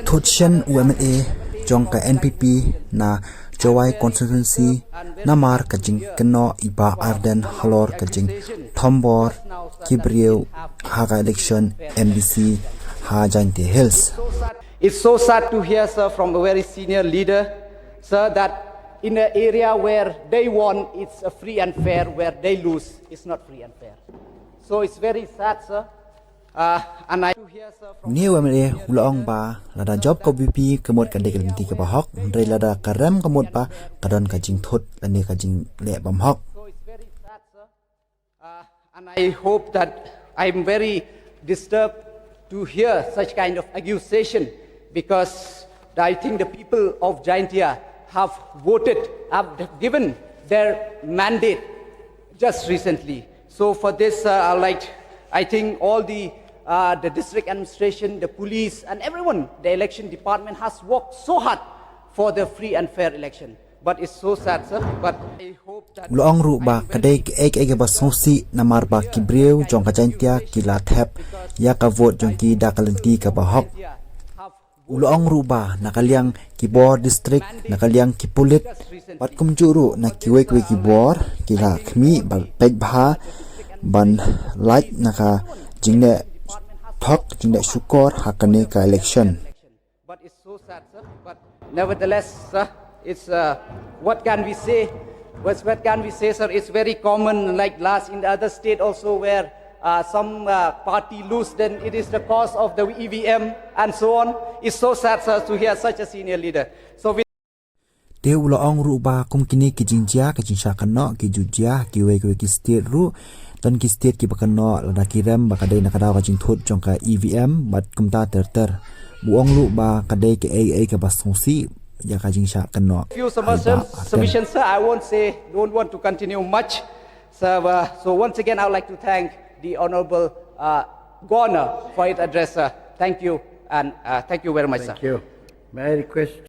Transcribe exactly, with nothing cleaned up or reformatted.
Thut shen u M L A jong ka N P P na Jowai constituency namar ka jingkynnoh i Bah Ardent halor ka jingthombor ki briew ha ka election M D C ha Jaintia Hills. It's so sad to hear, sir, from a very senior leader, sir, that in an area where they won, it's a free and fair, where they lose, it's not free and fair. So it's very sad, sir. Uh, and I to hear, sir, from Une u M L A u la ong ba lada jop ka VPP ka mut ka dei ka lynti kaba hok, hynrei lada ka rem ka mut ba ka don ka jingthut lane ka jingleh bymhok. So it's very sad, sir. Uh, and I hope that I'm very disturbed to hear such kind of accusation, because I think the people of Jaintia have voted, have given their mandate just recently. So for this, uh, I like, I think all the uh, the district administration, the police, and everyone, the election department has worked so hard for the free and fair election. But it's so sad, sir. But I hope that U la ong ruh ba ka dei kaei kaei kaba sngewsih namar ba ki briew jong ka Jaintia ki la thep ïa ka vote jong ki da ka lynti kaba hok. U la ong ruh ba na ka liang ki bor district, na ka liang ki pulit, bad kumjuh ruh na kiwei kiwei ki bor ki la khmih ba peit bha ban lait na ka jingleh thok, jingleh shukor ha kane ka election. But it's so sad, sir. But nevertheless, sir, it's uh, what can we say? What, what can we say, sir? It's very common, like last in the other state also, where uh, some uh, party lose, then it is the cause of the E V M and so on. It's so sad, sir, to hear such a senior leader. So we Te u la ong ruh ba kum kine ki jingjia, ki jingshah kynnoh ki ju jia ha kiwei kiwei ki state ruh. Don ki state kiba kynnoh lada ki rem ba ka dei na ka daw ka jingthut jong ka E V M bad kumta ter ter. U ong ruh ba ka dei kaei kaei kaba sngewsih ïa ka jingshah kynnoh. Few Ai Bah submissions, Ardent. Submissions, sir. I won't say, don't want to continue much. So, uh, so once again, I would like to thank the Honorable uh, Governor for his address, sir. Thank you, and uh, thank you very much, Thank sir. You. May I request